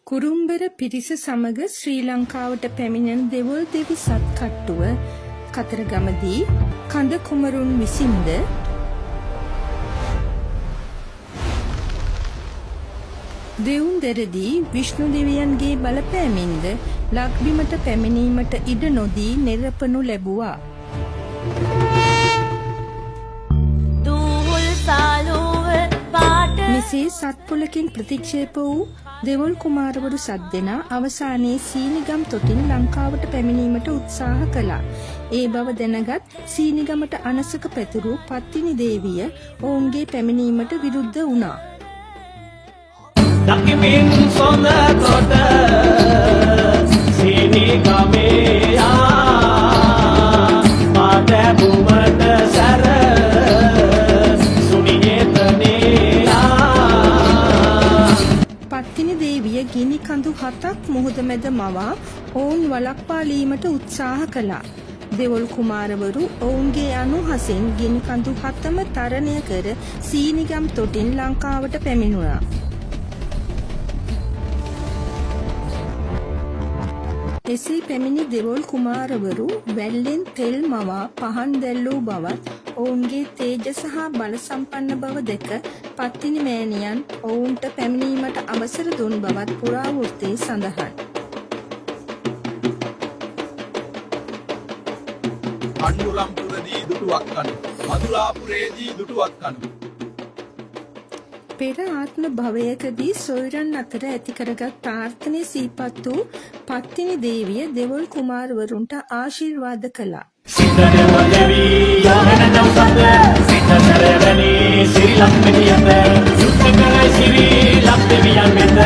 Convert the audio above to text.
කුරුම්බර පිරිස සමග ශ්‍රී ලංකාවට පැමිණෙන දෙවොල් දෙවි සත්කට්ටුව කතරගමදී කඳ කුමරුන් විසින්ද දෙවුන්දරදී විෂ්ණු දෙවියන්ගේ බලපෑමින්ද ලක්බිමට පැමිණීමට ඉඩ නොදී නෙරපනු ලැබුවා. දූහුල් සාලුව පාට මෙසේ සත්පොලකින් ප්‍රතික්ෂේප වූ දෙවොල් කුමාරවරු සත් දෙනා අවසානයේ සීනිගම් තොටින් ලංකාවට පැමිණීමට උත්සාහ කළා. ඒ බව දැනගත් සීනිගමට අනසක පැතුරු පත්තිනි දේවිය ඔවුන්ගේ පැමිණීමට විරුද්ධ වුණා. දකිමින් සොඳ තොට සීනිගමේ ආ පාට බුමට සැර සුනියතනේ ආ. පත්තිනි දේවිය ගිනි කඳු හතක් මුහුද මැද මවා ඔවුන් වළක්වාලීමට උත්සාහ කළා. දෙවොල් කුමාරවරු ඔවුන්ගේ අනුහසින් ගිනි කඳු හතම තරණය කර සීනිගම් තොටින් ලංකාවට පැමිණුණා. එසේ පැමිණි දෙවොල් කුමාරවරු වැල්ලෙන් තෙල් මවා පහන් දැල්ලූ බවත් ඔවුන්ගේ තේජස හා බල සම්පන්න බව දැක පත්තිනි මෑණියන් ඔවුන්ට පැමිණීමට අවසර දුන් බවත් පුරාවෘත්තයේ සඳහන්. කණ්ඩුරම්පුරදී දුටුවක් කනු, මధుරාපුරේදී දුටුවක් කනු. පෙර ආත්ම භවයකදී සොයුරන් අතර ඇති කරගත් ප්‍රාර්ථනය සිහිපත් වූ පත්තිනි දේවිය දෙවොල් කුමාරවරුන්ට ආශිර්වාද කළා. සිත දෙවොල් දෙවී යොහෙන දවසත සිත සැරවැනි සිරි ලක් දෙවියන්ට යුද්ධ කරයි සිරි ලක් දෙවියන් වෙත.